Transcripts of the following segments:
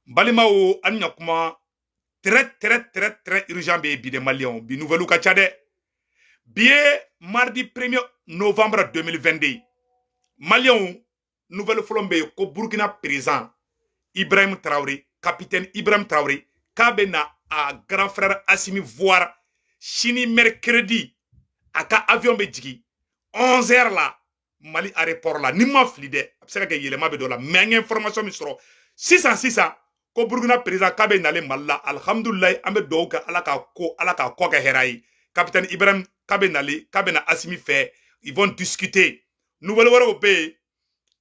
Balimaw, an ɲa kuma très très très très urgent bɛ bi de. Maliyɛnw, bi nouvelle ka ca dɛ. Bi ye mardi 1er novembre 2022. Maliyɛnw, nouvelle fɔlɔ bɛ yen ko Burkina président Ibrahim Traoré, capitaine Ibrahim Traoré, k'a bɛ na a grand frère Assimi voir sini mercredi. A ka avion bɛ jigin 11 heures la Mali aéroport la. Ni ma fili dɛ, a bɛ se ka kɛ yɛlɛma bɛ dɔ la, mais an ye information min sɔrɔ sisan sisan ko Burukina président k'a bɛ nalen Mali la. Alihamudulilayi, an bɛ dugawu kɛ, Ala ka ko, Ala k'a kɔ kɛ hɛrɛ ye. Capitaine Ibrahim k'a bɛ nalen, k'a bɛ na Asimi fɛ, ils vont discuter. Nouvelle wɛrɛw bɛ yen,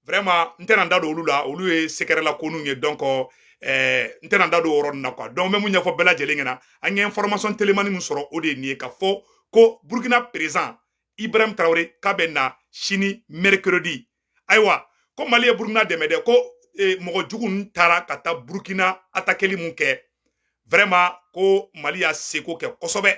vraiment n tɛna n da don olu la, olu ye secret la ko ye. Donc n tɛna n da don o yɔrɔ nin na quoi. Donc n bɛ mun ɲɛfɔ bɛɛ lajɛlen ɲɛna? An ye information telimani min sɔrɔ, o de ye nin ye, ka fɔ ko Burukina président Ibrahim Traoré k'a bɛ na sini mercredi. Ayiwa, ko Mali ye Burukina dɛmɛ dɛ, ko mɔgɔ jugu ninnu taara ka taa Burukina attaqueli mun kɛ, vraiment ko Mali y'a seko kɛ kosɛbɛ,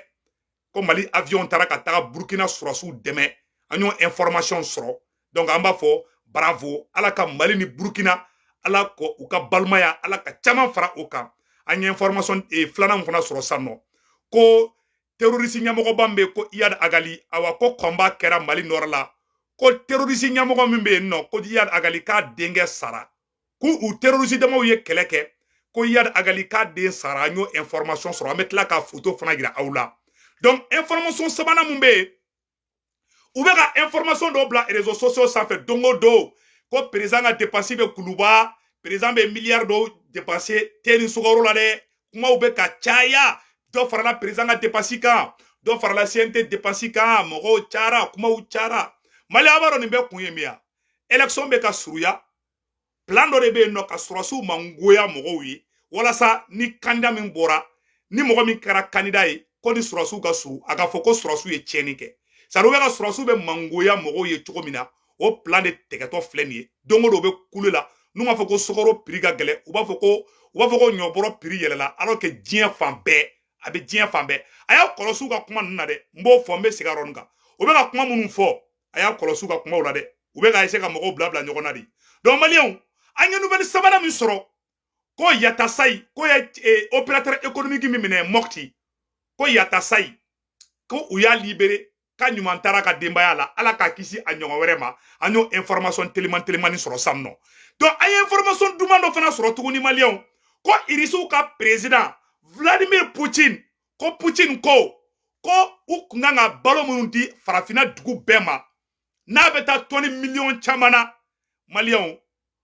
ko Mali avion taara ka taga Burukina sɔrɔsiw dɛmɛ. An y'o information sɔrɔ. Donc an b'a fɔ bravo, Ala ka Mali ni Burukina, Ala ko u ka balimaya, Ala ka caman fara o kan. An ye information filanan fana sɔrɔ sisan nɔ ko terroriste ɲɛmɔgɔba min bɛ yen ko Iyad Ag Ghali, awa ko combat kɛra Mali nord la, ko terroriste ɲɛmɔgɔ min bɛ yen nɔ ko Iyad Ag Ghali, k'a denkɛ sara, k'u u terroriste damaw ye kɛlɛ kɛ, ko Iyad Ag Ghali k'a den sara. An y'o information sɔrɔ, an bɛ tila ka photo fana yira aw la. Donc information sabanan mun bɛ yen, u bɛ ka information dɔw bila réseaux sociaux sanfɛ don o don ko président ka dépense bɛ Kuluba, président bɛ miliyari dɔw dépenser te ni sukaro la dɛ. Kumaw bɛ ka caya, dɔ farala président ka dépense kan, dɔ farala CNT dépense kan, mɔgɔw cayara, kumaw cayara. Mali, a b'a dɔn nin bɛɛ kun ye min ye? Élection bɛ ka surunya, plan dɔ de bɛ yen nɔ ka sɔrɔsiw mangoya mɔgɔw ye, walasa ni candidat min bɔra, ni mɔgɔ min kɛra candidat ye, ko ni sɔrɔsiw ka surun, a ka fɔ ko sɔrɔsiw ye tiɲɛni kɛ. Sari u bɛ ka sɔrɔsiw bɛ mangoya mɔgɔw ye cogo min na, o plan de tɛgɛtɔ filɛ nin ye. Don o don u bɛ kule la, n'u m'a fɔ ko sukaro prix ka gɛlɛn, u b'a fɔ ko ɲɔbɔrɔ prix yɛlɛla, alors que diɲɛ fan bɛɛ a bɛ, diɲɛ fan bɛɛ. A y'a kɔlɔsi u ka kuma ninnu na dɛ, n b'o fɔ, n bɛ segin a yɔrɔnin kan. U bɛ ka kuma minnu fɔ, a y'a kɔlɔsi u ka kumaw la dɛ, u bɛ ka essayer ka mɔgɔw bila bila ɲɔgɔn na de. Donc maliyɛnw, an ye nouvelle sabanan min sɔrɔ ko Yatasayi, ko ye opérateur économique min minɛ Mopti, ko Yatasayi, ko u y'a libéré, k'a ɲuman taara ka denbaya la, Ala k'a kisi a ɲɔgɔn wɛrɛ ma. An y'o information teliman telimani sɔrɔ sisan nɔ. Donc an ye information duman dɔ fana sɔrɔ tuguni, maliyɛnw, ko Irisiw ka président Vladimir Poutine, ko Poutine ko u kun kan ka balo minnu di farafinna dugu bɛɛ ma, n'a bɛ taa tɔni miliyɔn caman na. Maliyɛnw,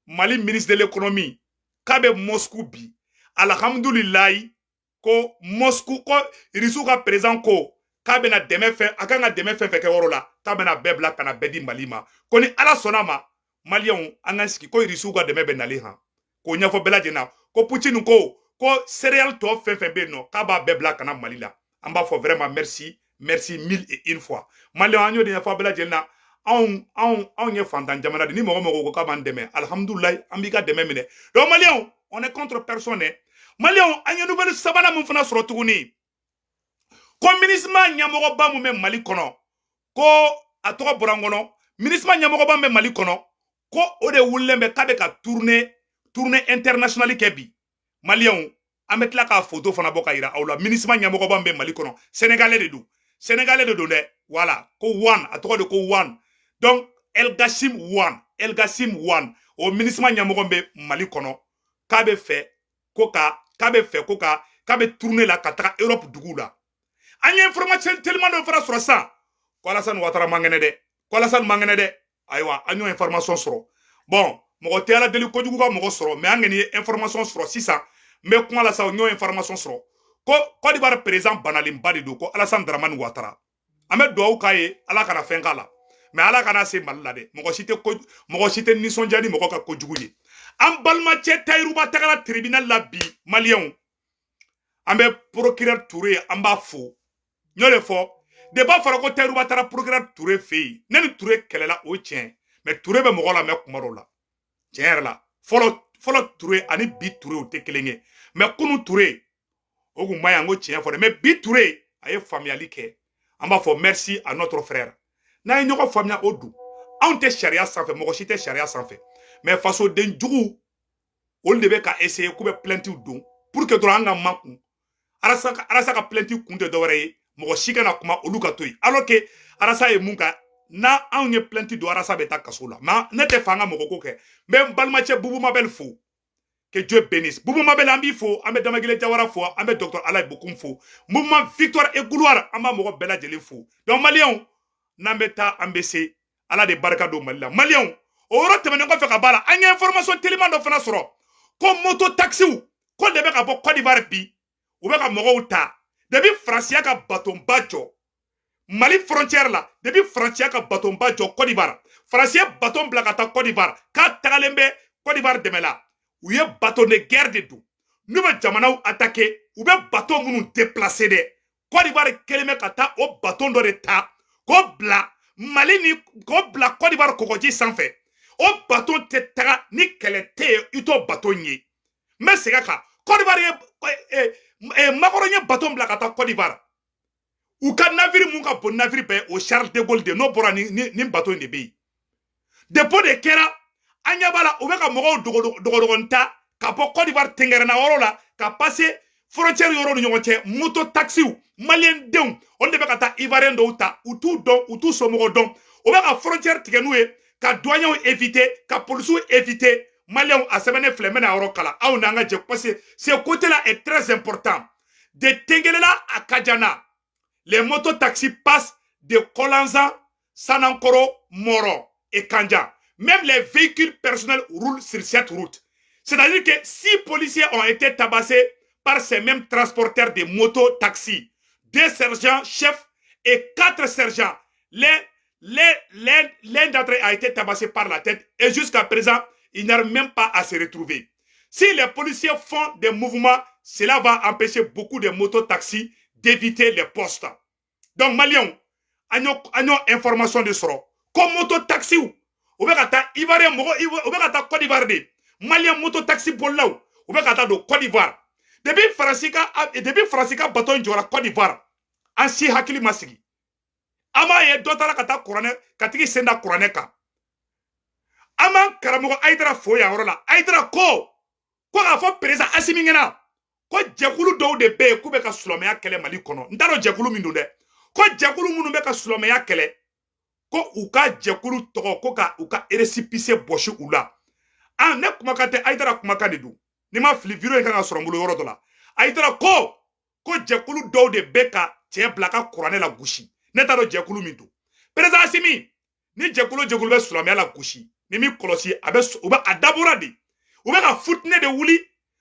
Mali ministre de l'économie k'a bɛ Moscou bi. Alhamdulilayi, ko Moscou, ko Irisiw ka président ko k'a bɛna dɛmɛ fɛn, a kan ka dɛmɛ fɛn fɛn kɛ yɔrɔ la, k'a bɛna bɛɛ bila ka na bɛɛ di Mali ma, ko ni Ala sɔnna ma. Maliyɛnw, an ka sigi ko Irisiw ka dɛmɛ bɛ nalen han, k'o ɲɛfɔ bɛɛ lajɛlen na, ko Poutine ko céréales tɔ fɛn fɛn bɛ yen nɔ, k'a b'a bɛɛ bila ka na Mali la. An b'a fɔ vraiment merci, merci mille et une fois. Maliyɛnw, an y'o de ɲɛfɔ bɛɛ lajɛlen na. Anw ye fantan jamana de, ni mɔgɔ mɔgɔ ko k'a b'an dɛmɛ, alihamudulilayi, an b'i ka dɛmɛ minɛ. Donc maliyɛnw, on est contre personne. Maliyɛnw, an ye nouvelle sabanan mun fana sɔrɔ tuguni, ko MINUSMA ɲɛmɔgɔba mun bɛ Mali kɔnɔ, ko a tɔgɔ bɔra n kɔnɔ, MINUSMA ɲɛmɔgɔba min bɛ Mali kɔnɔ, ko o de wulilen bɛ k'a bɛ ka tournée internationale kɛ bi. Maliyɛnw, an bɛ tila k'a photo fana bɔ ka yira aw la. MINUSMA ɲɛmɔgɔba min bɛ Mali kɔnɔ, sénégalais de don, sénégalais de don dɛ. Voilà, ko Wane, a tɔgɔ de ko Wane. Donc El Gassim Wane, El Gassim Wane, o MINUSMA ɲɛmɔgɔ bɛ Mali kɔnɔ, k'a bɛ fɛ ko ka k'a bɛ tournée la ka taga Europe duguw la. An ye information teliman dɔ fana sɔrɔ sisan ko Alassane Ouattara man kɛnɛ dɛ, ko Alassane man kɛnɛ dɛ. Ayiwa, an y'o information sɔrɔ. Bon, mɔgɔ tɛ Ala deli kojugu ka mɔgɔ sɔrɔ, mais an kɔni ye information sɔrɔ sisan. N bɛ kuma la sa, n y'o information sɔrɔ ko Côte d'Ivoire président banalenba de don, ko Alassane Dramane Ouattara. An bɛ dugawu k'a ye, Ala kana fɛn k'a la, mais Ala kana se Mali la dɛ. Mɔgɔ si tɛ ko, mɔgɔ si tɛ nisɔndiya ni mɔgɔ ka kojugu ye. An balimacɛ Tayiruba tagara tribunal la bi. Maliyɛnw, an bɛ procureur Touré, an b'a fo. N y'o de fɔ de b'a fɔra ko Tayiruba taara procureur Touré fɛ yen. Ne ni Touré kɛlɛla, o tiɲɛ, mais Touré bɛ mɔgɔ lamɛn kuma dɔw la. Tiɲɛ yɛrɛ la, fɔlɔ fɔlɔ Touré ani bi Touré, o tɛ kelen ye. Mais kunu Touré, o kun ma ɲi, an ko tiɲɛ fɔ dɛ, mais bi Touré, a ye faamuyali kɛ. An b'a fɔ merci à notre frère. N'an ye ɲɔgɔn faamuya, o dun anw tɛ sariya sanfɛ, mɔgɔ si tɛ sariya sanfɛ, mais fasoden jugu, Olu de bɛ ka essayer k'u bɛ plainte don pour que dɔrɔn an ka makun. Arasa ka plainte kun tɛ dɔwɛrɛ ye, mɔgɔ si kana kuma, olu ka to yen, alors que Arasa ye mun ka n'a anw ye plainte don, Arasa bɛ taa kaso la. Mais ne tɛ fɛ an ka mɔgɔ ko kɛ. N bɛ n balimacɛ Bubu Mabel fo, que Dieu bénisse. Bubu Mabel, an b'i fo, an bɛ Damagile Jawara fo, an bɛ docteur Alayi Bokum fo, mouvement Victoire et Gloire, an b'a mɔgɔ bɛɛ lajɛlen fo. Donc Maliyɛnw, n'an bɛ taa, an bɛ se. Ala de barika don Mali la. Maliyɛnw, o yɔrɔ tɛmɛnen kɔfɛ ka b'a la, an ye information teliman dɔ fana sɔrɔ ko moto taxiw ko de bɛ ka bɔ Côte d'Ivoire bi, u bɛ ka mɔgɔw ta. Depuis Faransiya ka batonba jɔ Mali frontière la, depuis Faransiya ka batonba jɔ Côte d'Ivoire, Faransi ye baton bila ka taa Côte d'Ivoire k'a tagalen bɛ Côte d'Ivoire dɛmɛ la. U ye bateau de guerre de don n'u bɛ jamanaw attaquer, u bɛ bateau minnu déplacer dɛ. Côte d'Ivoire kɛlen bɛ ka taa o bateau dɔ de ta k'o bila Mali ni k'o bila Côte d'Ivoire kɔgɔji sanfɛ. O bateau tɛ taga ni kɛlɛ tɛ yen, i t'o bateau ye. N bɛ segin a kan, Côte d'Ivoire ye Macron ye bateau bila ka taa Côte d'Ivoire, u ka navire mun ka bon navire bɛɛ, o Charles de Gaulle de n'o bɔra ni bateau in de bɛ yen. Dépôt de kɛra, an ɲɛ b'a la, u bɛ ka mɔgɔw dogodogɔnin ta ka bɔ Côte d'Ivoire tɛngɛrɛnna yɔrɔ la ka passer frontière yɔrɔ ni ɲɔgɔn cɛ. Moto taxiw, Maliyɛn denw, olu de bɛ ka taa Ivoirien dɔw ta, u t'u dɔn, u t'u somɔgɔw dɔn, u bɛ ka frontière tigɛ n'u ye ka douaniers éviter, ka policiers éviter. Maliyɛnw, a sɛbɛnnen filɛ, n bɛna yɔrɔ kalan aw n'an ka jɛ, parce que ce côté là est très important. De Tengelela à Kadiana, les mototaxis passent de Kolanzan, Sanankoro, Moro et Kanja. Même les véhicules personnels roulent sur cette route. C'est-à-dire que 6 policiers ont été tabassés par ces mêmes transporteurs de moto-taxis. 2 sergents chefs et 4 sergents. L'un d'entre eux a été tabassé par la tête et jusqu'à présent, il n'arrive même pas à se retrouver. Si les policiers font des mouvements, cela va empêcher beaucoup de moto-taxis d'éviter les postes. Donc, Maliens, an y'o information de sɔrɔ ko moto-taxiw, u bɛ ka taa Ivoirien mɔgɔ, u bɛ ka taa Côte d'Ivoire de. Malien moto-taxi bolilaw, u bɛ ka taa don Côte d'Ivoire. Depuis Faransi ka bateau jɔra Côte d'Ivoire, an si hakili ma sigi. An b'a ye dɔ taara ka taa kuranɛ ka tigi sen da kuranɛ kan. An b'an karamɔgɔ Ayidara fo yan yɔrɔ la. Ayidara ko k'a fɔ président Asimi ɲɛna ko jɛkulu dɔw de bɛ yen k'u bɛ ka silamɛya kɛlɛ Mali kɔnɔ. N t'a dɔn jɛkulu min don dɛ. Ko jɛkulu minnu bɛ ka silamɛya kɛlɛ, ko u ka jɛkulu tɔgɔ, ko ka u ka récépissé bɔsi u la. Ah, ne kumakan tɛ, Ayidara kumakan de don. Ni ma fili, vidéo in kan ka sɔrɔ n bolo yɔrɔ dɔ la. Ayidara ko jɛkulu dɔw de bɛ ka cɛ bila ka kuranɛ la gosi. Ne t'a dɔn jɛkulu min don. Président Asimi, ni jɛkulu bɛ silamɛya la gosi, ni min kɔlɔsi, a bɛ u bɛ a dabɔra de, u bɛ ka futinɛ de wuli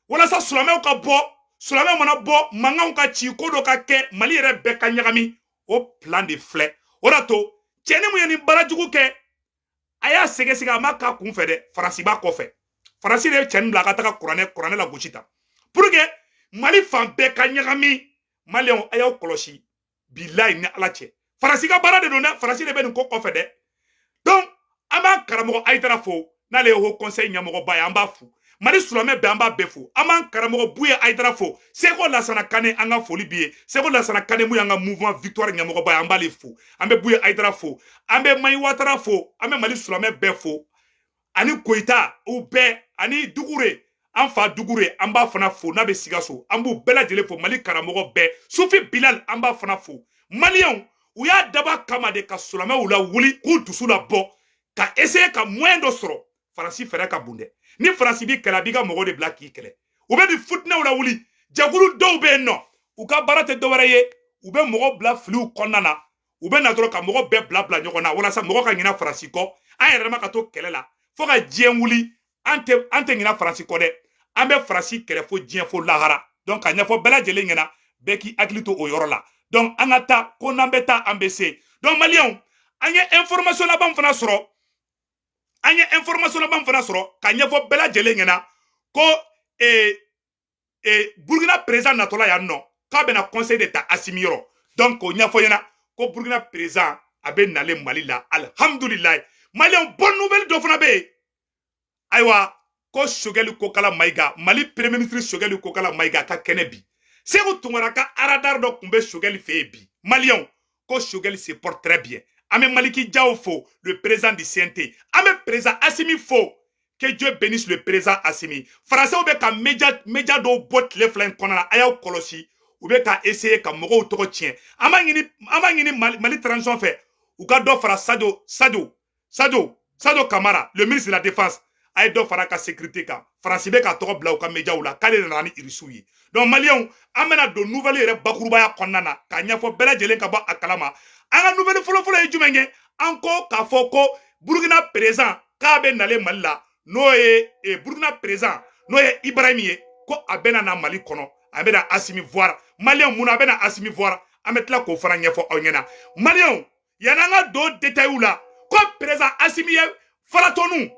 walasa silamɛw ka bɔ. Silamɛw mana bɔ, mankanw ka ci, ko dɔ ka kɛ, Mali yɛrɛ bɛɛ ka ɲagami. O plan de filɛ. O de to cɛni mun ye nin baara jugu kɛ, a y'a sɛgɛsɛgɛ, a ma k'a kun fɛ dɛ, Faransi b'a kɔfɛ. Faransi de ye cɛni bila a ka taga kuranɛ la gosi ta pour que Mali fan bɛɛ ka ɲagami. Maliyɛnw, a y'aw kɔlɔsi, bilayi ni Ala cɛ, Faransi ka baara de don dɛ. Faransi de bɛ nin ko kɔfɛ dɛ. Donc an b'an karamɔgɔ Ayidara fo, n'ale ye haut conseil ɲɛmɔgɔba ye, an b'a fo. Mali silamɛ bɛɛ, an b'a bɛɛ fo. An b'an karamɔgɔ Buye Ayidara fo. Seko Lasana Kane, an ka foli b'i ye. Seko Lasana Kane mun y'an ka mouvement Victoire ɲɛmɔgɔba ye, an b'ale fo. An bɛ Buye Ayidara fo, an bɛ Mayi Watara fo, an bɛ Mali silamɛ bɛɛ fo, ani Koyita, u bɛɛ, ani Dugure, an fa Dugure, an b'a fana fo n'a bɛ Sikaso. An b'u bɛɛ lajɛlen fo, Mali karamɔgɔ bɛɛ. Sufi Bilal, an b'a fana fo. Maliyɛnw, u y'a dab'a kama de ka silamɛw la wuli k'u dusu la bɔ ka essayer ka moyen dɔ sɔrɔ. Faransi fɛɛrɛ ka bon dɛ. Ni Faransi b'i kɛlɛ, a b'i ka mɔgɔw de bila k'i kɛlɛ. U bɛ nin futinɛw la wuli. Jɛkulu dɔw bɛ yen nɔ, u ka baara tɛ dɔwɛrɛ ye, u bɛ mɔgɔ bila filiw kɔnɔna na. U bɛ na dɔrɔn ka mɔgɔ bɛɛ bila bila ɲɔgɔn na walasa mɔgɔ ka ɲina Faransi kɔ. An yɛrɛ ma ka to kɛlɛ la fo ka diɲɛ wuli, an tɛ ɲina Faransi kɔ dɛ. An bɛ Faransi kɛlɛ fo diɲɛ, fo lahara. Donc ka ɲɛfɔ bɛɛ lajɛlen ɲɛna, bɛɛ k'i hakili to o yɔrɔ la. Donc an ka taa, ko n'an bɛ taa, an bɛ se. Donc Maliyɛnw, an ye information laban fana sɔrɔ, an ye information laban fana sɔrɔ ka ɲɛfɔ bɛɛ lajɛlen ɲɛna ko Burukina président natɔla yan nɔ, k'a bɛna conseil de ta Asimi yɔrɔ. Donc k'o ɲɛfɔ ɲɛna ko Burukina président a bɛ nalen Mali la, alihamudulilayi. Maliyɛnw, bonne nouvelle dɔ fana bɛ yen. Ayiwa, ko Sogɛli Kokala Mayiga, Mali premier ministre Sogɛli Kokala Mayiga ka kɛnɛ bi. Segu Tunkara ka radar dɔ tun bɛ Sogɛli fɛ yen bi. Maliyɛnw, ko Sogɛli se porte très bien. An bɛ Maliki Jaw fo, le président du CNT. An bɛ président Asimi fo qui Que Dieu bénisse le président Assimi. Français bɛ ka média dɔw bɔ tile 2 in kɔnɔna na, a y'aw kɔlɔsi, u bɛ ka essayer ka mɔgɔw tɔgɔ tiɲɛ. An b'a ɲini Mali transition fɛ, u ka dɔ fara Sadio Kamara, le ministre de la Défense, a ye dɔ fara ka sécurité kan. Faransi bɛ ka tɔgɔ bila u ka médiaw la k'ale de nana ni Irisiw ye. Donc Maliyɛnw, an bɛna don nouvelle yɛrɛ bakurubaya kɔnɔna na k'a ɲɛfɔ bɛɛ lajɛlen ka bɔ a kalama. An ka nouvelle fɔlɔfɔlɔ ye jumɛn ye? An ko k'a fɔ ko Burukina président k'a bɛ nalen Mali la, n'o ye Burukina président, n'o ye Ibrahim ye, ko a bɛna na Mali kɔnɔ, a bɛna Asimi voir. Maliyɛnw, mun na a bɛna Asimi voir? An bɛ tila k'o fana ɲɛfɔ aw ɲɛna. Maliyɛnw, yan'an ka don détail la, ko président Asimi ye falatɔnu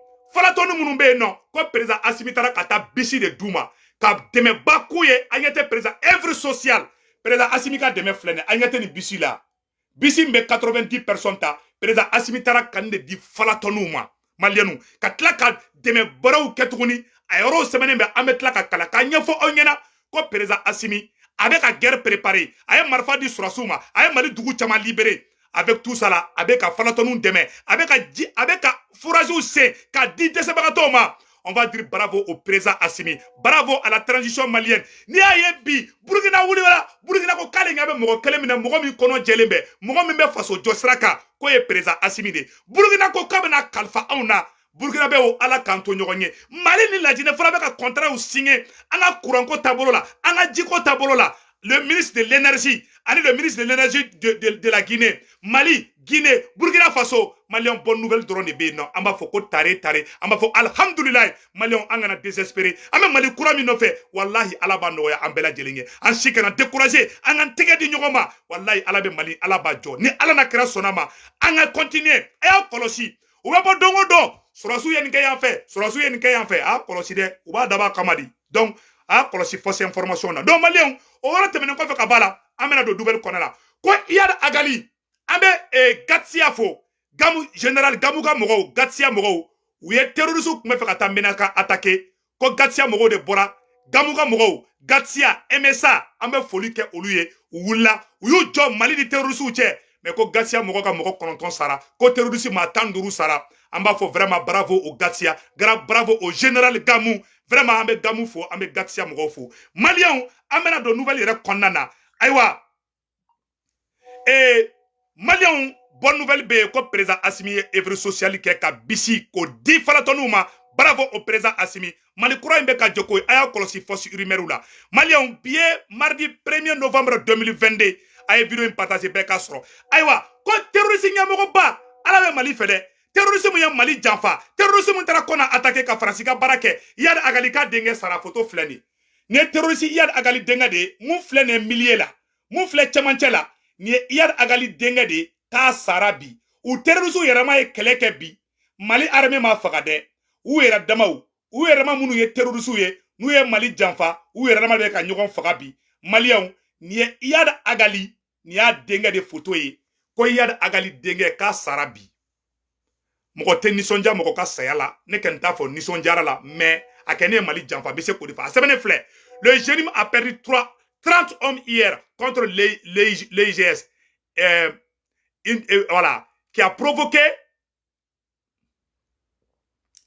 minnu bɛ yen nɔ, ko président Asimi taara ka taa bisi de d'u ma ka dɛmɛba k'u ye. An ɲɛ tɛ président œuvre sociale, président Asimi ka dɛmɛ filɛ nin ye. An ɲɛ tɛ nin bisi la, bisi min bɛ 90 personnes ta. Président Asimi taara ka nin de di falatɔnuw ma, Maliyɛnw, ka tila ka dɛmɛ baaraw kɛ tuguni. A yɔrɔw sɛbɛnnen bɛ, an bɛ tila ka kalan k'a ɲɛfɔ aw ɲɛna ko président Asimi a bɛ ka guerre préparer. A ye marifa di sɔrɔsiw ma, a ye Mali dugu caman libéré. Avec tout ça là, a bɛ ka falatɔninw dɛmɛ, a bɛ ka ji, a bɛ ka foragew sen ka di dɛsɛbagatɔw ma. On va dire bravo au président Assimi, bravo à la transition malienne. N'i y'a ye bi Burukina wulila, Burukina ko k'ale ɲɛ bɛ mɔgɔ kelen min na, mɔgɔ min kɔnɔ jɛlen bɛ, mɔgɔ min bɛ faso jɔ sira kan, k'o ye président Assimi de. Burukina ko k'a bɛna kalifa anw na. Burukina bɛ o, Ala k'an to ɲɔgɔn ye. Mali ni Lajinɛ fana bɛ ka contrat signé an ka kuranko taabolo la, an ka jiko taabolo la. Le ministre de l'Énergie ani le ministre de l'Énergie de la Guinée, Mali, Guinée, Burkina Faso. Maliyɛn, bonne nouvelle dɔrɔn de bɛ yen nɔ. An b'a fɔ ko tare tare, an b'a fɔ alhamdulilayi. Maliyɛnw, an kana désespérer. An bɛ Mali kura min nɔfɛ, walahi, Ala b'a nɔgɔya an bɛɛ lajɛlen ye. An si kana décourager, an k'an tɛgɛ di ɲɔgɔn ma. Walahi, Ala bɛ Mali, Ala b'a jɔ. Ni Ala na kɛra sɔnna ma, an ka continuer. A y'a kɔlɔsi, u bɛ bɔ don o don, sɔrɔsiw ye nin kɛ yan fɛ, sɔrɔsiw ye nin kɛ yan fɛ. A kɔlɔsi dɛ, u b'a dabɔ a kama de. Donc a y'a kɔlɔsi fausse information na. Donc Maliyɛnw, o yɔrɔ tɛmɛnen kɔfɛ ka b'a la, an bɛna don nouvelle kɔnɔ la ko Iyad Ag Ghali, an bɛ GATIA fo, Gamu, général Gamu ka mɔgɔw, GATIA mɔgɔw, u ye terroriste tun bɛ fɛ ka taa Menaka attaquer, ko GATIA mɔgɔw de bɔra. Gamu ka mɔgɔw, GATIA, MSA, an bɛ foli kɛ olu ye. U wulila, u y'u jɔ Mali ni terroriste cɛ. Mais ko GATIA mɔgɔ ka mɔgɔ 9 sara, ko terroriste maa 15 sara. An b'a fɔ vraiment bravo au GATIA, bravo au général Gamu. Vraiment, an bɛ Gamu fo, an bɛ GATIA mɔgɔw fo. Maliyɛnw, an bɛna don nouvelle yɛrɛ kɔnɔna na. Ayiwa, Maliyɛnw, bonne nouvelle bɛ yen ko président Asimi ye œuvre sociale kɛ ka bisi k'o di falatɔniw ma. Bravo au président Asimi. Mali kura in bɛ ka jɔ koyi. A y'a kɔlɔsi fausse rumeur la. Maliyɛnw, bi ye mardi 1er novembre 2022. A ye vidéo in partager, bɛɛ k'a sɔrɔ. Ayiwa, ko terroriste ɲɛmɔgɔba, Ala bɛ Mali fɛ dɛ. Terroriste mun ye Mali janfa, terroriste mun taara Kɔna attaquer ka Faransi ka baara kɛ, Iyad Ag Ghali ka denkɛ sara. Photo filɛ nin nin ye, terroriste Iyad Ag Ghali denkɛ de ye. Mun filɛ nin ye milieu la, mun filɛ cɛmancɛ la, nin ye Iyad Ag Ghali denkɛ de ye k'a sara bi. U terroriste yɛrɛma ye kɛlɛ kɛ bi, Mali armée ma faga dɛ. U yɛrɛ damaw, u yɛrɛ ma minnu ye terroriste ye, n'u ye Mali janfa, u yɛrɛ dama bɛ ka ɲɔgɔn faga bi. Maliyɛnw, nin ye Iyad Ag Ghali, nin y'a denkɛ de photo ye, ko Iyad Ag Ghali denkɛ k'a sara bi. Mɔgɔ tɛ nisɔndiya mɔgɔ ka saya la, ne kɔni t'a fɔ nisɔndiyara la, mais a kɛ ne ye Mali janfa, n bɛ se k'o de fɔ. A sɛbɛnnen filɛ: le JNIM a perdu 3 30 hommes hier contre l'EIGS, voilà, qui a provoqué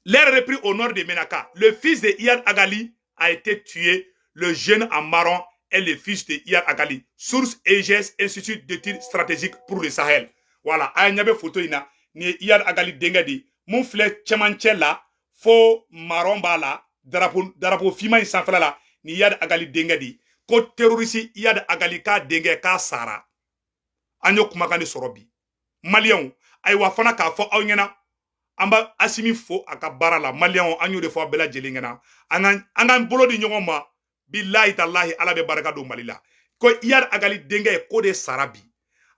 leur repris au nord de Menaka. Le fils de Iyad Ag Ghali a été tué. Le jeune en marron est le fils de Iyad Ag Ghali. Source EIGS, Institut d'études stratégiques pour le Sahel. Voilà, a ɲɛ bɛ photo in na, nin ye Iyad Ag Ghali denkɛ de ye. Mun filɛ cɛmancɛ la, fo marron b'a la, drapeau finman in sanfɛla la, nin Iyad Ag Ghali denkɛ de ye. Ko terroriste Iyad Ag Ghali k'a denkɛ k'a sara. An y'o kumakan de sɔrɔ bi, Maliyɛnw. Ayiwa, fana k'a fɔ aw ɲɛna, an b'a Asimi fo a ka baara la. Maliyɛnw, an y'o de fɔ a bɛɛ lajɛlen ɲɛna, an k'an bolo di ɲɔgɔn ma. Bilahi talahi, Ala bɛ barika don Mali la. Ko Iyad Ag Ghali denkɛ ye k'o de sara bi.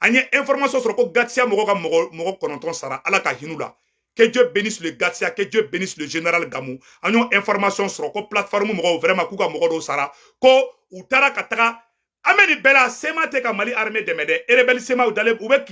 An ye information sɔrɔ ko GATIA mɔgɔ ka mɔgɔ 9 sara. Ala ka hin'u la. Que Dieu bénisse le GATIA, que Dieu bénisse le général Gamou. An y'o information sɔrɔ ko plateforme mɔgɔw, vraiment, k'u ka mɔgɔ dɔw sara, ko u taara ka taga. An bɛ nin bɛɛ la, CMA tɛ ka Mali armée dɛmɛ dɛ. Rebelle CMA dalen, u bɛ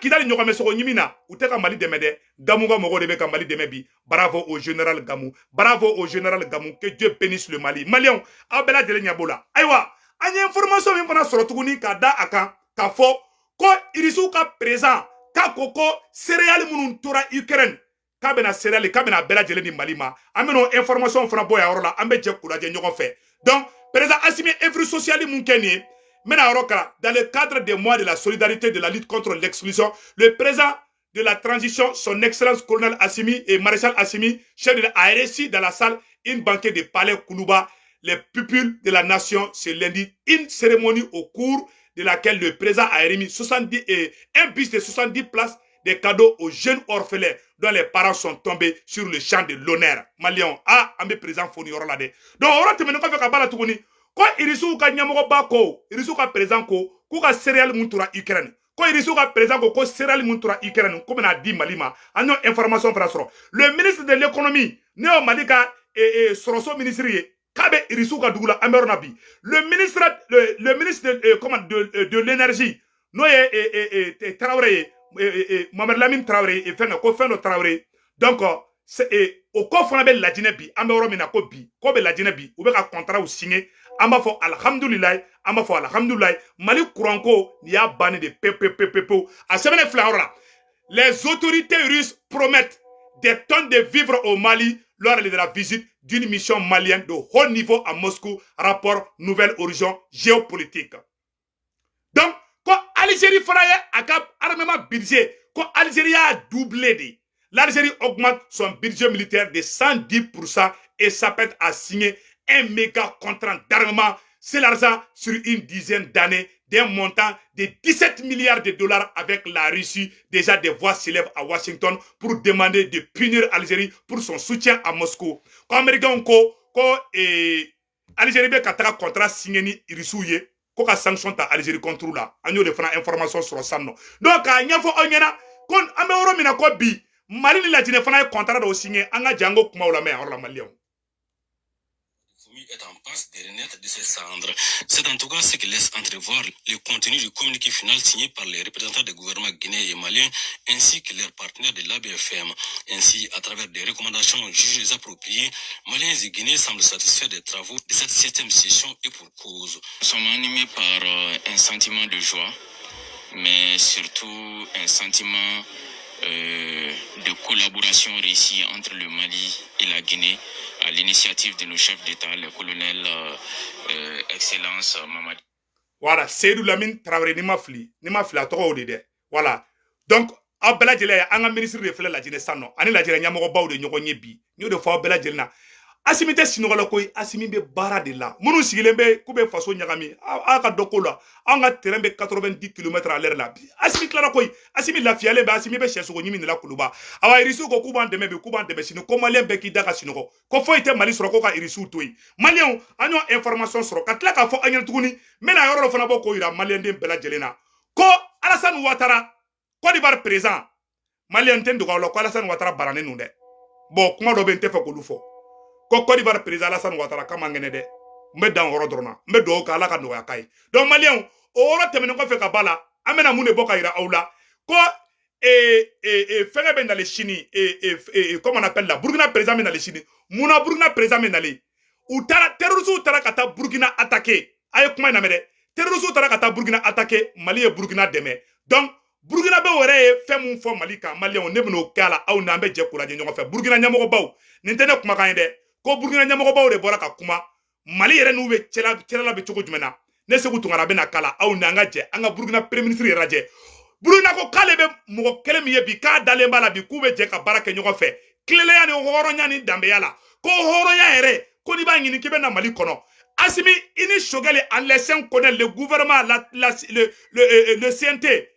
Kidali ɲɔgɔnmɛ sogo ɲimi na, u tɛ ka Mali dɛmɛ dɛ. Gamou ka mɔgɔw de bɛ ka Mali dɛmɛ bi. Bravo au général Gamou, bravo au général Gamou, que Dieu bénisse le Mali. Maliyɛnw, aw bɛɛ lajɛlen ɲɛ b'o la. Ayiwa, an ye information min fana sɔrɔ tuguni ka da a kan k'a fɔ ko Irisiw ka président k'a ko ko céréales minnu tora Ukraine, k'a bɛna olu de san. Maliyɛnw, K'a bɛna céréales, k'a bɛna bɛɛ lajɛlen di Mali ma. An bɛna o information fana bɔ yan yɔrɔ la, an bɛ jɛ k'u lajɛ ɲɔgɔn fɛ. Donc président Assimi, œuvre sociale mun kɛ nin ye, n bɛna yɔrɔ kalan. Dans le cadre des mois de la solidarité, de la lutte contre l'exclusion, le président de la transition, son excellence colonel Assimi et maréchal Assimi, chef de la, a reçu dans la salle une banquet de palais Koulouba les pupilles de la nation ce lundi, une cérémonie au cours de laquelle le président a remis 70 et un bus de 70 places des cadeaux aux jeunes orphelins dont les parents sont tombés sur le champ de l'honneur. Malien, ah, an bɛ président fo nin yɔrɔ la dɛ. Donc o yɔrɔ tɛmɛnen kɔfɛ ka b'a la tuguni, ko Irisiw ka ɲɛmɔgɔba ko, Irisiw ka président ko k'u ka céréales mun tora Ukraine, ko Irisiw ka président ko céréales mun tora Ukraine, ko bɛna di Mali ma. An y'o information fana sɔrɔ. Le ministre de l'économie, ne y'o Mali ka sɔrɔso ministre ye, k'a bɛ Irisiw ka dugu la, an bɛ yɔrɔ na bi. Le ministre de, comment, de l'énergie, n'o ye Tarawele ye, Mohamed Lamine Tarawele, fɛn ko fɛn dɔ Tarawele. Donc o ko fana bɛ Lajinɛ bi, an bɛ yɔrɔ min na ko bi, ko bɛ Lajinɛ bi, u bɛ ka contrat signer. An b'a fɔ alihamudulilayi, an b'a fɔ alihamudulilayi. Mali courant ko nin y'a bannen de pewu pewu pewu pewu. A sɛbɛnnen filɛ yɔrɔ la: les autorités russes promettent des tonnes de vivres au Mali lors de la visite d'une mission malienne de haut niveau à Moscou, rapport Nouvel Horizon Géopolitique. Donc, ko Algérie fana ye a ka armement budget, ko Algérie a doublé de. L'Algérie augmente son budget militaire de 110% et s'apprête à signer un méga contrat d'armement s'élargissant sur une dizaine d'années d'un montant de 17 milliards de dollars avec la Russie. Déjà, des voix s'élèvent à Washington pour demander de punir Algérie pour son soutien à Moscou. Ko Américain ko Algérie bɛ ka taga contrat signé ni Russiw ye, ko ka sanction ta Algérie contre la. An y'o de fana information sɔrɔ sisan nɔ. Donc k'a ɲɛfɔ aw ɲɛna ko an bɛ yɔrɔ min na ko bi, Mali ni Lajinɛ fana ye contrat dɔw signé. An ka jɛ an k'o kumaw lamɛn yan yɔrɔ la, Maliyɛnw. Est en passe de renaître de ses cendres. C'est en tout cas ce qui laisse entrevoir le contenu du communiqué final signé par les représentants des gouvernements guinéens et maliens ainsi que leurs partenaires de l'ABFM. Ainsi, à travers des recommandations jugées appropriées, Maliens et Guinéens semblent satisfaits des travaux de cette septième session et pour cause. Nous sommes animés par un sentiment de joie, mais surtout un sentiment de collaboration réussie entre le Mali et la Guinée à l'initiative de nos chefs d'État, le colonel Excellence Mamadi. Voilà, Seydou Lamine Traoré, ni ma fili, ni ma fili a tɔgɔ o de dɛ. Voilà. Donc aw bɛɛ lajɛlen ye, an ka ministre de filɛ Lajinɛ sisan nɔ, ani Lajinɛ ɲɛmɔgɔbaw de ɲɔgɔn ye bi. N y'o de fɔ aw bɛɛ lajɛlen na. Asimi tɛ sunɔgɔ la koyi, Asimi bɛ baara de la. Minnu sigilen bɛ k'u bɛ faso ɲagami, aw ka dɔ ko la. Anw ka terrain bɛ 90 km à l'heure la. Asimi tilara koyi, Asimi lafiyalen bɛ, Asimi bɛ sɛsogo ɲimi de la Kuluba. Awa, Irisiw ko k'u b'an dɛmɛ bi, k'u b'an dɛmɛ sini, ko Maliyɛn bɛɛ k'i da ka sunɔgɔ, ko foyi tɛ Mali sɔrɔ, ko ka Irisiw to yen. Maliyɛnw, an y'o information sɔrɔ ka tila k'a fɔ an ɲɛna tuguni. N bɛna yɔrɔ dɔ fana bɔ k'o yira Maliyɛnden bɛɛ lajɛlen na, ko Alassane Ouattara, Côte d'Ivoire président. Maliyɛn tɛ n dogo aw la ko Alassane Ouattara barannen don dɛ. Bon, kuma dɔ bɛ yen, n tɛ fɛ k'olu fɔ, ko Côte d'Ivoire président Alassane Ouattara k'a man kɛnɛ dɛ. N bɛ dan o yɔrɔ dɔrɔn na, n bɛ dugawu kɛ, Ala ka nɔgɔya k'a ye. Donc Maliyɛnw, o yɔrɔ tɛmɛnen kɔfɛ ka ba la, an bɛna mun de bɔ ka yira aw la? Ko fɛngɛ bɛ nalen sini, comment on appelle la, Burkina président bɛ nalen sini. Munna Burkina président bɛ nalen? U taara, terroristes taara ka taa Burkina attaquer. A ye kuma in lamɛn dɛ. Terroristes taara ka taa Burkina attaquer, Mali ye Burkina dɛmɛ. Donc Burkina bɛ yɛrɛ ye fɛn mun fɔ Mali kan, Maliyɛnw, ne bɛn'o kɛ a la, aw n'an bɛ jɛ k'o lajɛ ɲɔgɔn fɛ. Burkina ɲɛmɔgɔbaw, nin tɛ ne kumakan ye dɛ, ko Burkina ɲɛmɔgɔbaw de bɔra ka kuma Mali yɛrɛ n'u bɛ cɛla bɛ cogo jumɛn na. Ne Segu Tunkara bɛna kala, aw n'an ka jɛ an ka Burkina premier ministre yɛrɛ lajɛ. Burkina ko k'ale bɛ mɔgɔ kelen min ye bi, k'a dalen b'a la bi, k'u bɛ jɛ ka baara kɛ ɲɔgɔn fɛ tilennenya ni hɔrɔnya ni danbeya la, ko hɔrɔnya yɛrɛ, ko n'i b'a ɲini k'i bɛ na Mali kɔnɔ, Asimi, i ni Choguel en laissant connaître le gouvernement, le CNT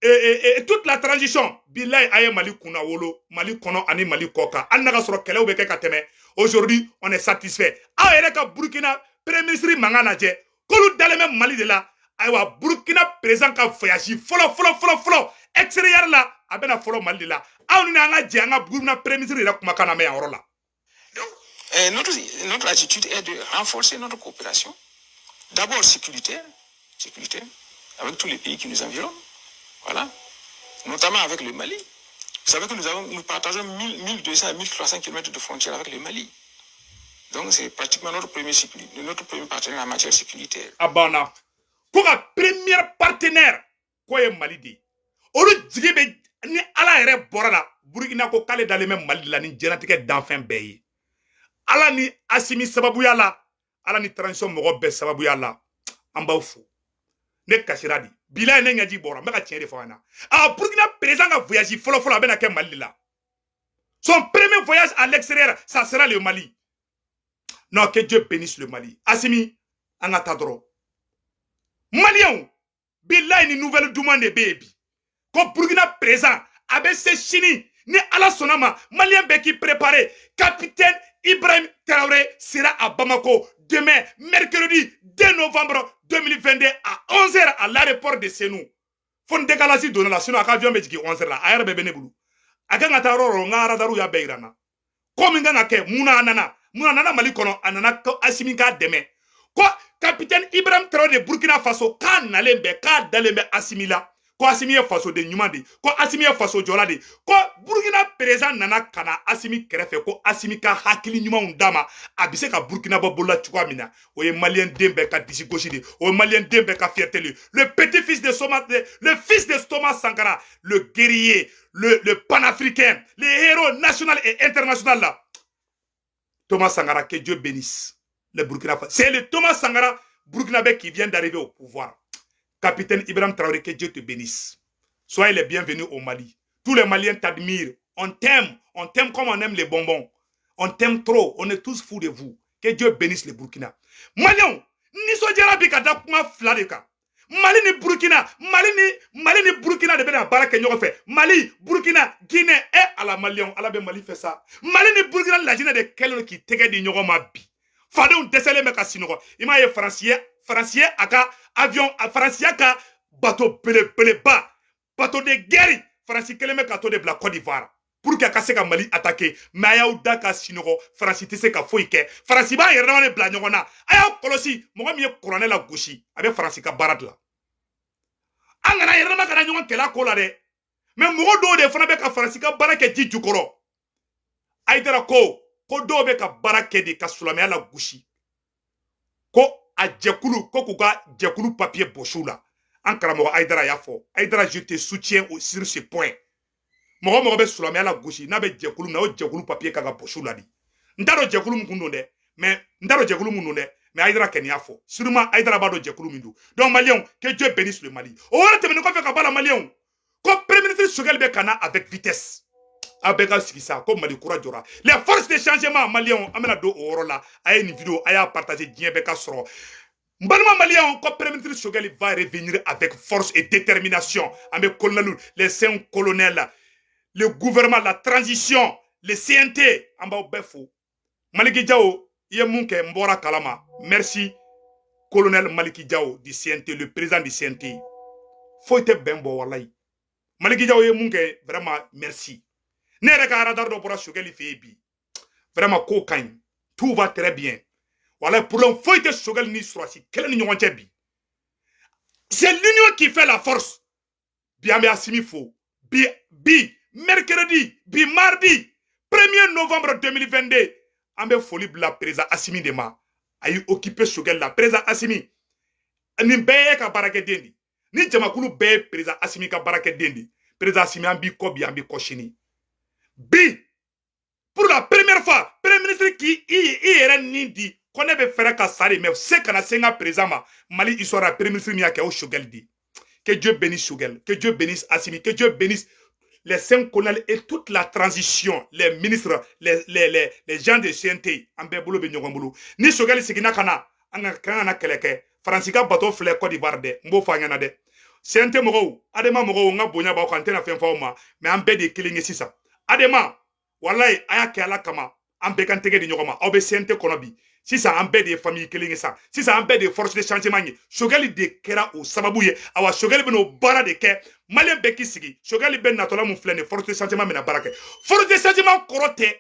et toute la transition, bilayi, a ye Mali kunna wolo Mali kɔnɔ ani Mali kɔ kan. Hali n'a ka sɔrɔ kɛlɛw bɛ kɛ ka tɛmɛ, aujourd'hui on est satisfait. Aw yɛrɛ ka Burkina premier ministre mankan lajɛ, k'olu dalen bɛ Mali de la. Ayiwa, Burkina président ka voyage fɔlɔ fɔlɔ fɔlɔ fɔlɔ extérieur la, a bɛna fɔlɔ Mali de la. Aw ni an ka jɛ an ka Burkina premier ministre yɛrɛ kumakan lamɛn yan yɔrɔ la. Donc, notre attitude est de renforcer notre coopération. D'abord sécuritaire, sécuritaire, avec tous les pays qui nous environnent. Voilà. Notamment avec le Mali. Vous savez que nous partageons 1000, 1200 à 1300 km de frontières avec le Mali. Donc c'est pratiquement notre premier partenaire en matière sécuritaire. A banna, ko ka premier partenaire k'o ye Mali de ye. Olu jigi bɛ Ni Ala yɛrɛ bɔra la, Burukina ko k'ale dalen bɛ Mali la ni diɲɛlatigɛ danfɛn bɛɛ ye. Ala ni Asimi sababuya la, Ala ni transition mɔgɔ bɛɛ sababuya la, an b'aw fo. Ne kasira di bilayi, ne ɲɛji bɔra. N bɛ ka tiɲɛ de fɔ an ɲɛna. A Burukina président ka voyage fɔlɔ fɔlɔ, a bɛna kɛ Mali de la. Son premier voyage à l'extérieur, ça sera le Mali. Non, que Dieu bénisse le Mali. Asimi, an ka taa dɔrɔn. Maliyɛnw, bilayi, ni nouvelle duman de bɛ yen bi, ko Burukina président a bɛ se sini ni Ala sɔnna ma. Maliyɛn bɛɛ k'i préparer. Capitaine Ibrahim Traoré sera à Bamako demain, mercredi 2 novembre 2022 à 11h à l'aéroport de Sénou. Fo ni décalage donna la, sinon a ka avion bɛ jigin 11h la. A yɛrɛ bɛɛ bɛ ne bolo. A kan ka taa yɔrɔ o yɔrɔ, n ka radariw y'a bɛɛ yira n na. Ko min kan ka kɛ, mun na a nana? Mun na a nana Mali kɔnɔ? A nana ko Asimi k'a dɛmɛ. Ko capitaine Ibrahim Traoré de Burkina Faso k'a nalen bɛ, k'a dalen bɛ Asimi la, ko Asimi ye fasoden ɲuman de, ko Asimi ye faso jɔla de, ko Burukina président nana ka na Asimi kɛrɛfɛ, ko Asimi ka hakili ɲumanw d'a ma, a bɛ se ka Burukina bɔ bolola cogoya min na. O ye Maliyɛn den bɛɛ ka disi gosi de, o ye Maliyɛn den bɛɛ ka fierté de. Le petit-fils de Soma, le fils de Thomas Sankara, le guerrier, le panafricain, le héros national et international là, Thomas Sankara, que Dieu bénisse le Burkina Faso. C'est le Thomas Sankara burkinabé qui vient d'arriver au pouvoir. Capitaine Ibrahim Traoré, que Dieu te bénisse. Soyez les bienvenus au Mali. Tous les Maliens t'admirent. On t'aime. On t'aime comme on aime les bonbons. On t'aime trop. On est tous fous de vous. Que Dieu bénisse le Burkina. Maliens, nisɔndiyara bi ka da kuma fila de kan. Mali ni Burkina, Mali ni Burkina de bɛna baara kɛ ɲɔgɔn fɛ. Mali, Burkina, Guinée, e Ala, Maliyɛnw, Ala bɛ Mali fɛ sa. Mali ni Burkina, Lajinɛ de kɛlen don k'i tɛgɛ di ɲɔgɔn ma bi. Fadenw dɛsɛlen bɛ ka sinɔgɔ. I m'a ye, Faransi ye a ka avion, Faransi y'a ka bateau belebeleba, bateau de guerre, Faransi kelen bɛ ka to de bila Côte d'Ivoire pour que a ka se ka Mali attaquer. Mais a y'aw da ka sinɔgɔ, Faransi tɛ se ka foyi kɛ. Faransi b'a yɛrɛ dama de bila ɲɔgɔn na. A y'aw kɔlɔsi, mɔgɔ min ye kuranɛ la gosi, a bɛ Faransi ka baara dilan. An kana yɛrɛ dama kana ɲɔgɔn kɛlɛ a ko la dɛ. Mais mɔgɔ dɔw de fana bɛ ka Faransi ka baara kɛ ji jukɔrɔ. Ayidara ko dɔw bɛ ka baara kɛ de ka silamɛya la gosi, ko a jɛkulu, ko k'u ka jɛkulu papier bɔsiw la. An karamɔgɔ Ayidara y'a fɔ. Ayidara, je te soutiens sur ce point. Mɔgɔ mɔgɔ bɛ silamɛya la gosi, n'a bɛ jɛkulu min na, o jɛkulu papier kan ka bɔsiw la de. N t'a dɔn jɛkulu min kun don dɛ, mais n t'a dɔn jɛkulu min don dɛ, mais Ayidara kɛni y'a fɔ. Sûrement Ayidara b'a dɔn jɛkulu min don. Donc Maliyɛnw, que Dieu bénisse le Mali. O yɔrɔ tɛmɛnen kɔfɛ ka bɔ a la, Maliyɛnw, ko premier ministre Choguel bɛ ka na avec vitesse. Aw bɛɛ ka sigi sa ko Mali kura jɔra. Les forces de changement, Maliyɛnw, an bɛna don o yɔrɔ la. A ye nin vidéo, a y'a partager, diɲɛ bɛɛ ka sɔrɔ. N balima Maliyɛnw, ko premier ministre Choguel va revenir avec force et détermination. An bɛ colonel, les cinq colonels, le gouvernement, la transition, le CNT, an b'aw bɛɛ fo. Maliki Diaw, i ye mun kɛ, n bɔra kalama. Merci, colonel Maliki Diaw du CNT, le président du CNT. Foyi tɛ bɛn bɔ, walayi. Maliki Diaw ye mun kɛ, vraiment merci. Ne yɛrɛ ka radar dɔ bɔra Choguel fɛ yen bi. Vraiment, ko ka ɲi, tout va très bien. Walayi, problème foyi tɛ Choguel ni sɔrɔsi kelen ni ɲɔgɔn cɛ bi. C'est l'union qui fait la force. Bi, an bɛ Asimi fo bi. Bi mercredi, bi mardi 1er novembre 2022, an bɛ foli bila président Asimi de ma. A y'i occupé Choguel la. Président Asimi, nin bɛɛ ye ka baarakɛden di. Ni jamakulu bɛɛ ye président Asimi ka baarakɛden di. Président Asimi, an b'i kɔ bi, an b'i kɔ sini. Bi, pour la première fois, premier ministre k'i i yɛrɛ nin di ko ne bɛ fɛrɛ ka sa de, mais se kana se n ka président ma. Mali histoire la, premier ministre min y'a kɛ, o Choguel di. Que Dieu bénisse Choguel, que Dieu bénisse Assimi, que Dieu bénisse les cinq colonels et toute la transition, les ministres, les gens de CNT. An bɛɛ bolo bɛ ɲɔgɔn bolo. Ni Choguel seginna ka na, an ka kan kana kɛlɛ kɛ. Faransi ka bateau filɛ Côte d'Ivoire dɛ, n b'o fɔ an ɲɛna dɛ. CNT mɔgɔw, Adema mɔgɔw, n ka bonya b'aw kan, n tɛna fɛn fɔ aw ma, mais an bɛɛ de ye kelen ye sisan. Adema, walayi, a y'a kɛ Ala kama, an bɛɛ kan tɛgɛ di ɲɔgɔn ma. Aw bɛ CNT kɔnɔ bi sisan, an bɛɛ de ye famille kelen ye sisan. Sisan an bɛɛ de ye force de changement ye. Choguel de kɛra o sababu ye. Awa, Choguel bɛna o baara de kɛ. Maliyɛn bɛɛ k'i sigi. Choguel bɛ natɔla mun filɛ nin ye, force de changement bɛna baara kɛ. Force de changement kɔrɔ tɛ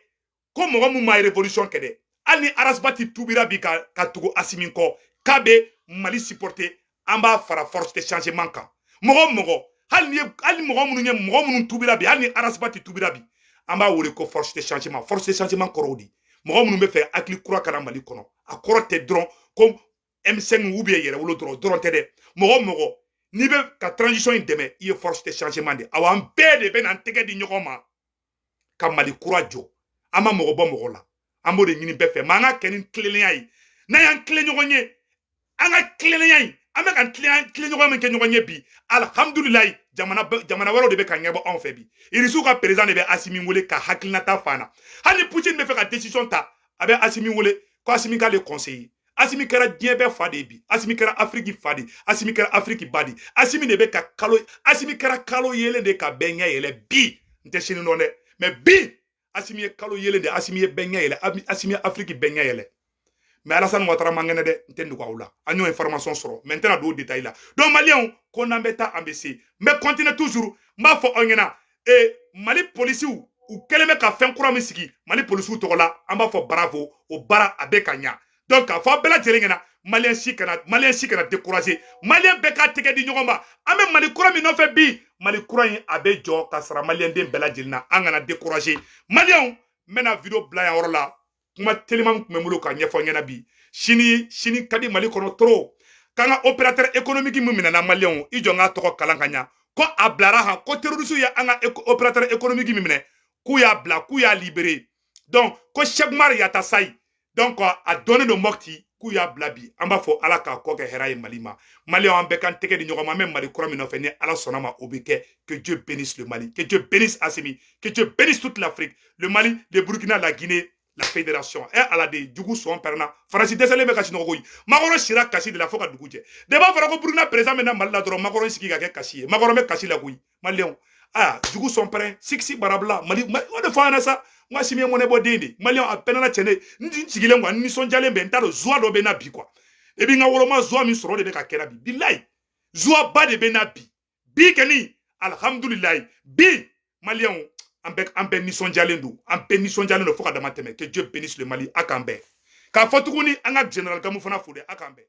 ko mɔgɔ mun ma révolution kɛ dɛ. Hali ni Ras Bath tubira bi ka tugu Asimi kɔ k'a bɛ Mali supporter, an b'a fara force de changement kan. Mɔgɔ o mɔgɔ, hali ni hali mɔgɔ minnu ye mɔgɔ minnu tubira bi, hali ni Ras Bath tubira bi, an b'a wele ko force de changement. Force de changement kɔrɔw di mɔgɔ minnu bɛ fɛ hakili kura kana Mali kɔnɔ. A kɔrɔ tɛ dɔrɔn ko M5 ou bien Yɛrɛwolo dɔrɔn dɔrɔn tɛ dɛ. Mɔgɔ mɔgɔ N'i bɛ ka transition in dɛmɛ, i ye force de changement de. Awa, an bɛɛ de bɛ na an tɛgɛ di ɲɔgɔn ma ka Mali kura jɔ. An ma mɔgɔ bɔ mɔgɔ la, an b'o de ɲini bɛɛ fɛ. Mais an ka kɛ ni tilennenya ye. N'an y'an tilen ɲɔgɔn ye, an ka tilennenya in, an bɛ ka tilen ɲɔgɔn min kɛ ɲɔgɔn ye bi, alihamudulilayi, jamana wɛrɛw de bɛ ka ɲɛbɔ anw fɛ bi. Irisiw ka président de bɛ Asimi wele ka hakilinata fa na. Hali ni Poutine bɛ fɛ ka décision ta, a bɛ Asimi wele ko Asimi k'ale conseiller. Asimi kɛra diɲɛ bɛɛ fa de ye bi. Asimi kɛra Afiriki fa de, Asimi kɛra Afiriki ba de. Asimi de bɛ ka kalo, Asimi kɛra kalo yelen de ka bɛɛ ɲɛ yɛlɛ bi. N tɛ sini dɔn dɛ, mais bi Asimi ye kalo yelen de. Asimi ye bɛɛ ɲɛ yɛlɛ, Asimi ye Afiriki bɛɛ ɲɛ yɛlɛ. Mais Alassane Ouattara man kɛnɛ dɛ, n tɛ nɔgɔ aw la. An y'o information sɔrɔ, mais n tɛna don o détail la. Donc maliyɛnw, ko n'an bɛ taa, an bɛ se. N bɛ continuer toujours, n b'a fɔ aw ɲɛna, Mali polisiw, u kɛlen bɛ ka fɛn kura min sigi Mali polisiw tɔgɔ la, an b'a fɔ bravo, o baara a bɛ ka ɲa. Donc k'a fɔ aw bɛɛ lajɛlen ɲɛna, maliyɛn si kana décourager. Maliyɛn bɛɛ k'a tɛgɛ di ɲɔgɔn ma. An bɛ Mali kura min nɔfɛ bi, Mali kura in a bɛ jɔ ka sara maliyɛnden bɛɛ lajɛlen na. An kana décourager. Maliyɛnw, n bɛna vidéo bila yan yɔrɔ la. Kuma teliman min tun bɛ n bolo ka ɲɛfɔ ɲɛna bi, sini sini ka di Mali kɔnɔ trop. K'an ka opérateur économique min minɛna, maliyɛnw, i jɔ n k'a tɔgɔ kalan ka ɲa, ko a bilara han, ko terroriste ye an ka opérateur économique min minɛ, k'u y'a bila, k'u y'a libéré. Donc ko Cheikh Umar Yatasayi, donc a dɔnnen don Mopti, k'u y'a bila bi. An b'a fɔ Ala k'a kɔ kɛ hɛrɛ ye Mali ma. Maliyɛnw, an bɛɛ k'an tɛgɛ di ɲɔgɔn ma. An bɛ Mali kura min nɔfɛ, ni Ala sɔnna ma, o bɛ kɛ. Que Dieu bénisse le Mali, que Dieu bénisse Assimi, que Dieu bénisse toute l'Afrique, le Mali, le Burkina, la Guinée, la fédération. Ɛ Ala de, jugu sɔn pɛrɛnna, Faransi dɛsɛlen bɛ ka sunɔgɔ koyi. Macron sira kasi de la fo ka dugu jɛ. De b'a fɔra ko Burukina président bɛ na Mali la dɔrɔn, Macron sigi ka kɛ kasi ye. Macron bɛ kasi la koyi. Maliyɛnw, aa, jugu sɔn pɛrɛn siksi barabila Mali. O de fɔ an ɲɛna sa, n ko Asimi ye mɔnɛ bɔ den de. Maliyɛnw, a pɛnɛna cɛ, ne n sigilen quoi, n nisɔndiyalen bɛ. N t'a dɔn, joie dɔ bɛ n na bi quoi. E bɛ n ka woloma joie min sɔrɔ, o de bɛ ka kɛ na bi. Bilayi, joie ba de bɛ n na bi. Bi kɔni, alihamudulilayi, bi maliyɛnw, an bɛɛ nisɔndiyalen don, an bɛɛ nisɔndiyalen don fo ka dama tɛmɛ. Que Dieu bénisse le Mali. A k'an bɛn. K'a fɔ tuguni, an ka général Gamu fana fo dɛ. A k'an bɛn.